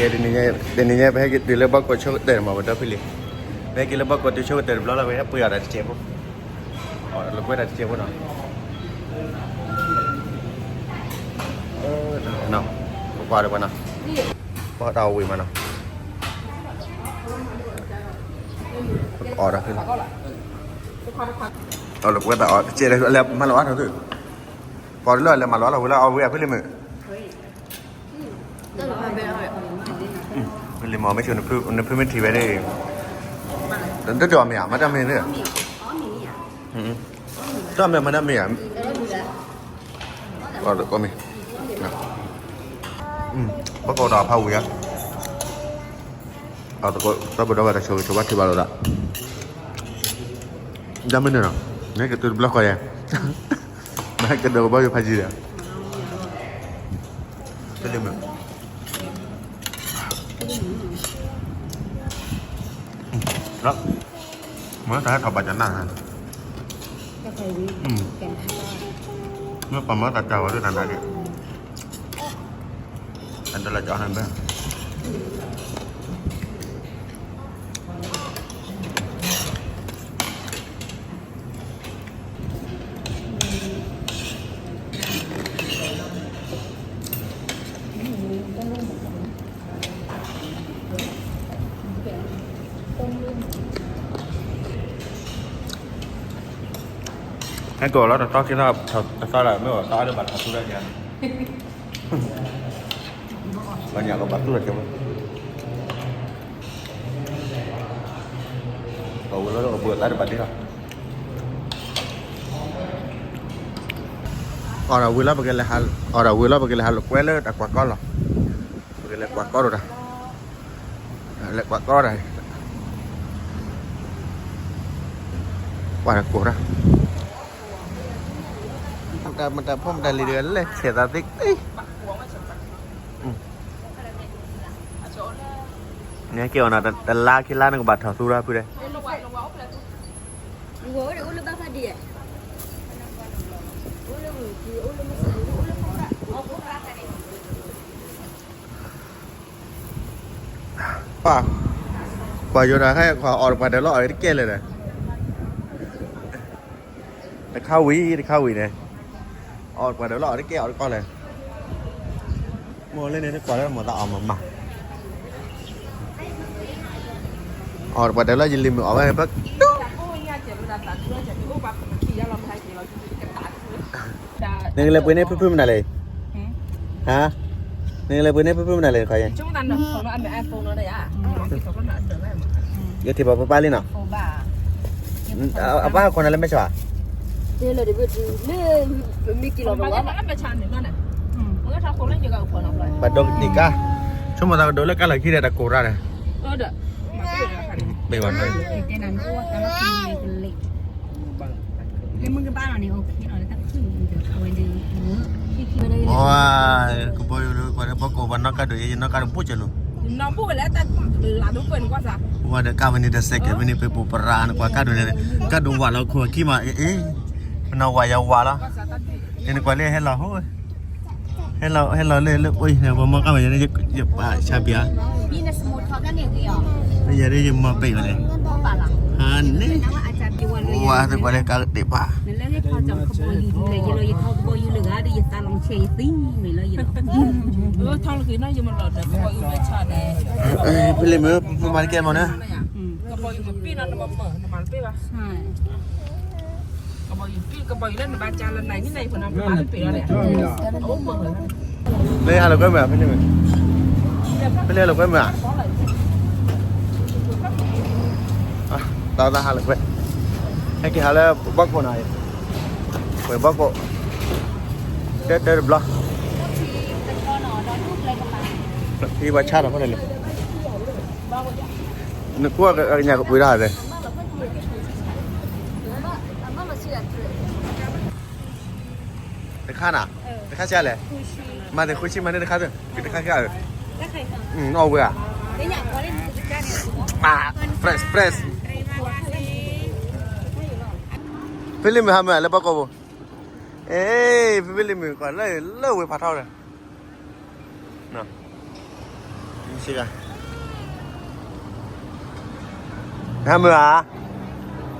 ကဲ, တနံၤညါ ပဟဲက့ၤတုၤလၢဘီၣ်ကိးဆိကတၢၢ်မး ပဒီဖုလံၤ, ပဟဲက့ၤလၢဘီၣ်ကိးတုၤဆိကတၢၢ်တဘျီလီၤ ပဟဲပှ့ၤအီၣ်တၢ်တစဲးဖိ, အီၣ်လိာ်ကွဲတၢ်တစဲးဖိနီၤ, ပကွၢ်ဒီးပှၤနီၤ, ပှၤတၢ်ဝံၤမးနီၤ, ပကအီၣ်ဒီးဖုလံၤ, အီၣ်လိာ်ကွဲတၢ်အီၣ်တစဲးလၢမၤလီၤအါထီၣ်သု, ပှၤတလၢလဲၤမၤလီၤလီၤဝံၤလၢအီၣ်ဝံၤအဖုလံၤမုၣ် လံမီၤမ့ၢ်ဆိ နဖုမ့ၢ်ထံၣ်ဝဲန့ၣ်, တဒိးမ့ၢ်ဧါ မၤတၢ်မ့ၢ်န့ၣ်, တၢ်မ့ၢ်မၤတၢ်မ့ၢ်ဧါ, မ့ၢ်, ဘၣ်ကိးဒီးဖးဝံၤဧါ, တၢ်ဘၣ်ဒီးဘၣ်တၢ်ဆိၣ်ဂ့ၤဆိၣ်ဝါထံၣ်ဘၣ်လီၤဒၣ်, တၢ်မ့ၢ်န့ၣ်နီၤ, နကတုၤတဘျီဃီယဲ, နကဒိးကဘီယူၤဖးယံၤဒီး, ဖဲလံမုၣ် လၢ, မ့ၢ်တၢ်ဟဲထီၣ်ဘၣ်ကနၣ်, မ့ၢ်ပှၤမၤတၢ်ကၢ်ဝဲဒၣ်တၢ်နာ်က့ၤ, အတလၢကၠီနဘဲ ဟဲက့ၤလီၤတသီခံသီ, တသီလၢမ့ၢ်အီၤသီအါတဘၣ်ထီၣ်သူဒၣ်က့ၤ, ဘၣ်ညါကဘၣ်သူဒၣ်က့ၤဝဲ, အဝဲလီၤအဘၢၣ်သးတဘၣ်ဒ်လီၤ. အီၣ်ဒီးဝံၤလီၤ ပကလဲၤ, အီၣ်ဒီးဝံၤလီၤ ပကလဲၤဟးလိာ်ကွဲလၢတၢ်ကွၢ်ကီလီၤ. ပကလဲၤကွၢ်ကီတၢ်, လဲၤကွၢ်ကီတၢ်, ကွၢ်တၢ်ကိၢ်တၢ်, မတၤဖိမတၤလံၤဒီး လဲၤဆဲးသးသ့, နက့ၤအီၤနီၤ တလါခံလါနကဘၣ်ထီၣ်သူရၢ်ဖုဒဲး. ပှၤ, ကွၢ်ယိၤတၢ်ခဲ ကွၢ်အီၣ်တပှၢ်တၢၢ်လီၤအီၣ်တကဲလၢာ်ဒီး, တခါဝံၤ တခါဝံၤန့ၣ်, အီၣ်တပှၢ်တၢၢ်လီၤအီၣ်တကဲအီၣ်တကီလဲၣ်, မိၢ်လၢန့ၣ် နကွၢ်လၢမၤသးအီၣ်မးမး အီၣ်တပှၢ်တၢၢ်လီၤ ယလံၤမုၣ်အီၣ်ဝဲဖဲ, နကလဲၤပှ့ၤန့ၢ်ဖုဖုမနုၤလဲၣ်, ဟါ, နကလဲၤပှ့ၤန့ၢ်ဖုဖုမနုၤလဲၣ်, နခီယဲၢ်, ယထံၣ်ပှၤပၢ်ပၢ်လံနီၤ, အပၢ်ဟးခိၣ်နၤလၢမဲာ်ဆှး, ပှၤဒိးကတံာ်ကါ, ဆိကမိၣ်သးကဒိးလၢကါလီၢ်ခံဒီးတၢ်ကိၢ်ရၢ်ဒီး, ဘၣ်, ကဘီယူၤလၢကွၢ်လၢဘီၣ်ကိၢ် ပနီၣ်ကါဒိၣ်ယဲယနီၣ်ကါဒိၣ်ဘိၣ်ကၢၤလိာ်, ဝဲဒီးကါဝဲန့ၣ်ဒီးစဲးကဲးဝဲန့ၣ် ပပူၤပရၤနကွၢ်ကါဒိၣ်န့ၣ်, ကါဒိၣ်ဝးလီၤခိၣ်ခံမး, ပနီၣ်ဝးယၤဝးလီၤ, န့ၣ်နကွၢ်လၢဟဲလီၤဟိ, ဟဲလီၤလၢလၢအိၣ်အံၤန့ၣ် ပမီၢ်ကါဝဲယၤန့ၣ် ယပာ်ဆါဘံယၤ, ယၤဒ်ယမီၢ်ဘ့ၣ်ဝဲလဲၣ်, ဟါန့ၣ်, ဝါသကွၢ်လၢကါဒိၣ်ဘၣ် ဖဲလံမုၢ် မၤတကဲမီၤန့ၣ်, လၢဟးလိာ်ကွဲမုၢ်ဧါ ဖဲလံမုၢ်, ဖဲလံဟးလိာ်ကွဲမုၢ်ဧါ, တၢ်သးဟးလိာ်ကွဲ, ဟဲက့ၤဟးလၢဘီၣ်ခိၣ်နီၤ, ဝဲဘီၣ်ခိၣ်, တၢတၢတဘျီ, အံၤပှၤဆါတၢ်ဖဲလဲၣ်လဲၣ်, နကွၢ်ကညးကပှ့ၤတၢ်လဲၣ် တခါနၤ, တခါဆံးလဲၣ်, မၤန့ၣ်ဃုဆံ မၤန့ၣ်တခါ, တခါခါ, အီၣ်ဝဲဧါ, fresh fresh, ဖဲလံမုၢ်ဟးမုၢ်လၢဘီၣ်ကိးပူၤ, အ့ ဖဲလံမုၢ်ကွၢ်လၢလၢဝဲဖးထီဒီး နၤ, ဆံဂၤ, နဟါမုၢ်ဧါ,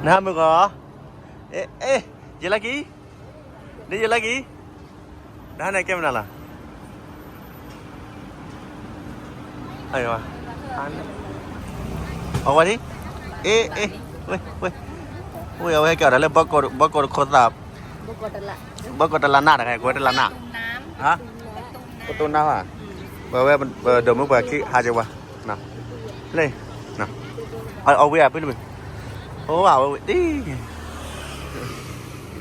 နဟါမုၢ်ဂီၤ, အဲ အဲ ယလၢကံ, နယလၢကံ, နဟါန့ၣ်ကဲမနုၤလီၤ, အဝဲဒ်, အဲ အဲ ဝဲ ဝဲ ဝဲ အဝဲဟဲက့ၤအီၤဒီးလၢ ဘီကီၢ်တခိၣ်သၣ်, ဘီကီၢ်တလးနၢ်တဂၤ ကွဲးတလးနၢ်, ဟါ, ပတိၢ်နါဘၣ်, ပဝဲ ပဒိးမုၢ်ပှၤခံဟးက့ၤဝဲ, လၢ, အဝဲအဖုတမုၢ်, အိၣ်အဝဲဝဲတံၢ်,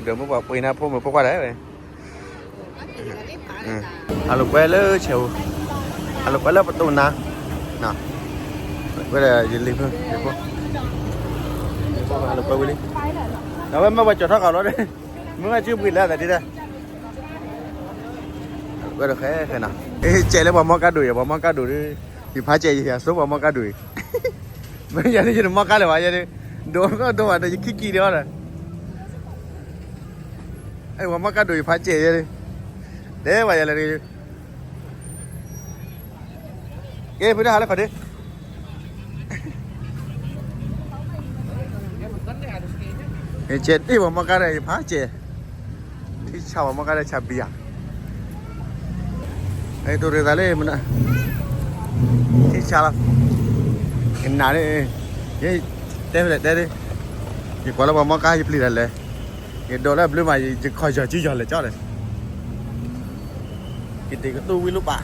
ဒိးမုၢ်ပှၤပှ့ၤနါဖိမုၣ်ဖိခွါဒီးဝဲ ဟးလိာ်ကွဲလၢဆဲးဧိၤ, ဟးလိာ်ကွဲလၢပတိၢ်နါ, ကွဲးဒီးယလံၤဖိ, ဟးလိာ်ကွဲဝံၤလံ, ဒီးဝဲမ့ၢ်ပှၤကၠီၤထီၣ်ဃာ်လီၤ, မ့ၢ်ဝဲစုပှ့ၤလၢသးဒ်ဒီး, ကွဲးဒီးဃဲဃဲနီၤ, အ့ ကဲးလၢပှၤမီကါဒိၣ်ယဲ ပှၤမီကါဒိၣ်ဒီး, ယဖးကဲးယဆိပှၤမီကါဒိၣ်အံၤ, မ့ၢ်ယၤန့ၣ်ယတမီကါလၢၤဘၣ်ယဲန့ၣ်, ဒိၣ်ကီဒိၣ်ဘၣ်ဒီးယခံကံၤဒီးအီၤဒီး အဲ ပှၤမီကါဒိၣ်ယဖးကဲးယဲန့ၣ်, တဲဘၣ်ယၤလၢ, ကဲ ဖုဒၣ်ဟးလၢခီၣ်ဒ့, ကဲ တ့ၢ်ပှၤမီကါဒီးယဖးကဲး, ထံဆးပှၤမီကါဒီးဆးဘံယၤ, အဲ တိၢ်ရ့သးလၢမနုၤ, ထံဆးလီၤ, ကနၣ်လၢ, ယတဲဖဲလဲၣ်တဲဒၣ်, ယကွၢ်လၢပှၤမီကါယပျံၤတၢ်လဲၣ်, ယဒိးလၢဘျုးမး ယခီၣ်ယီၤကံယီၤလဲၣ်ကၠီဒီး ယတ့ၢ်ကသူဝံလိပာ်,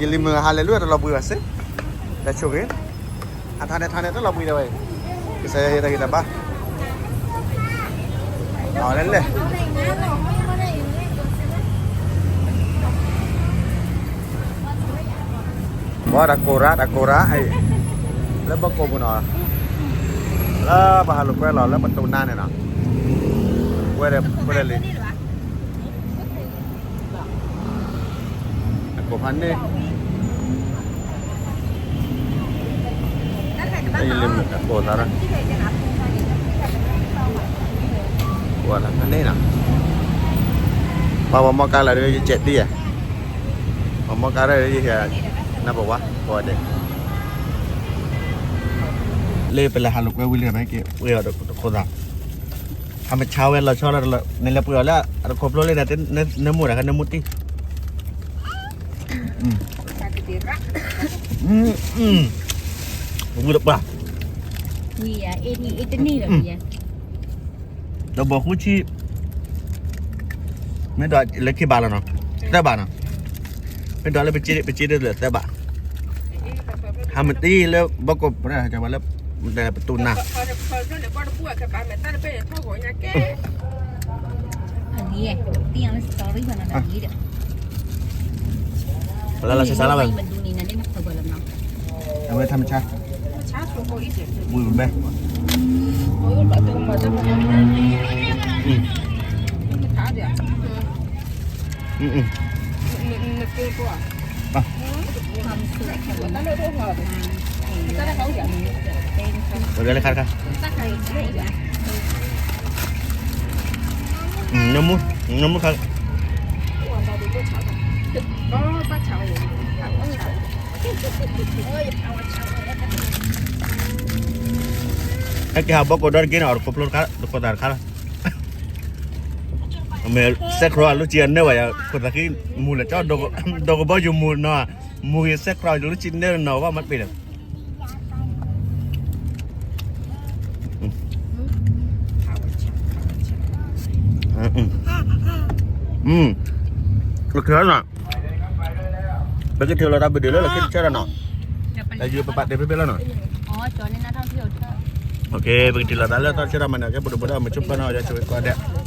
ယလံၤမုၢ်ဟးလဲၤလၢတလီၤဘှံးဘၣ်စ့ၢ်, တၢ်ဆိၣ်ဂ့ၤ, အထါန့ၣ်ထါန့ၣ်တလီၤဘှံးဒၣ်ဝဲ, ကစၢ်ယွၤဟ့ၣ်တၢ်ဂံၢ်တၢ်ဘါ, အဝဲလဲၣ်လဲၣ် ဝဲတၢ်ကိၢ်ရၣ် တၢ်ကိၢ်ရၣ်အံၤ, လၢဘီကိးပူၤနီၤ, လၢပဟးလိာ်ကွဲလီၤလၢပတိၢ်နါန့ၣ်နီၤ, ဝဲဒီး ဝဲဒီးလံ, အကိၢ်ဖးန့ၣ် ယလံၤမုၢ်အကိၢ်သးရၣ်, ဝဲဒၣ်ဖးန့ၣ်နီၤ, ပှၤပှၤမီကါလၢယကဲးတံၢ်ဧါ, ပှၤမီကါလၢယဟဲ, နပဝါ ပဝါဒဲး, လၢပလဲၤဟးလိာ်ကွဲဝံၤလံမ့ၢ်က့ၤ ဝဲအီၤတခိၣ်သး, ဟးမဆါဝဲလီၤဆီလီၤ, နလဲၤပှ့ၤအီၤလၢအတခိၣ်ဖျိလံဒီး, နမိၢ်တခါ နမိၢ်တံၢ်, ဝံၤတပှၢ်, ဒီးဘီၣ်ဃုဆံ, မ့ၢ်ဒီးလၢခံဘးလီၤနီၤ, သၢဘးနီၤ, မ့ၢ်ဒီးလၢပစ့ဒၣ်လၢသၢဘး, ဟးမတံၢ်လၢဘီကိးပူၤ, လၢပတိၢ်နါ လၢလၢဆဆါလၢဝဲ, အဝဲထါမဆါ, ဝံၤဘဲ, ဝဲလၢခါတခါ, နမူ, နမူခါ, ဟဲက့ၤဟးဘီကိးဒီတက့ၢ်န့ၣ် အီၤတခိၣ်ဖျိတခါ, တခိၣ်သးတခါလီၤ, မ့ၢ်စဲးခရီအလိၣ်ကံအနၢဘၣ်ယၤ ခိၣ်သးဃံမူၤလၢာ်ကၠီ, ဒီးကဘီယူၤမူၤနီၤ, မူၤဂ့ၤစဲးခရီအလိၣ်ကံနၢနီၤဘၣ်မ့ၢ်တပ့ၤဒီး ပကထၢလီၤ, ပကထၢလီၤတၢ်ဘုဒိၣ်လၢလီၢ်ခံတဆၢဒီးနီၤ, တၢ်ယူၤပပာ်တ့ၢ်ဖဲဖဲလီၤနီၤ, ပကထံၣ်လီၤတၢ်လၢတၢ်ဆၢတၢ်မၤန့ၣ် ကဲပဒိၣ်ပဒိၣ်မုာ်ဆိဖၢနီၤ ယဆိၣ်ဂ့ၤကိးဂၤဒဲး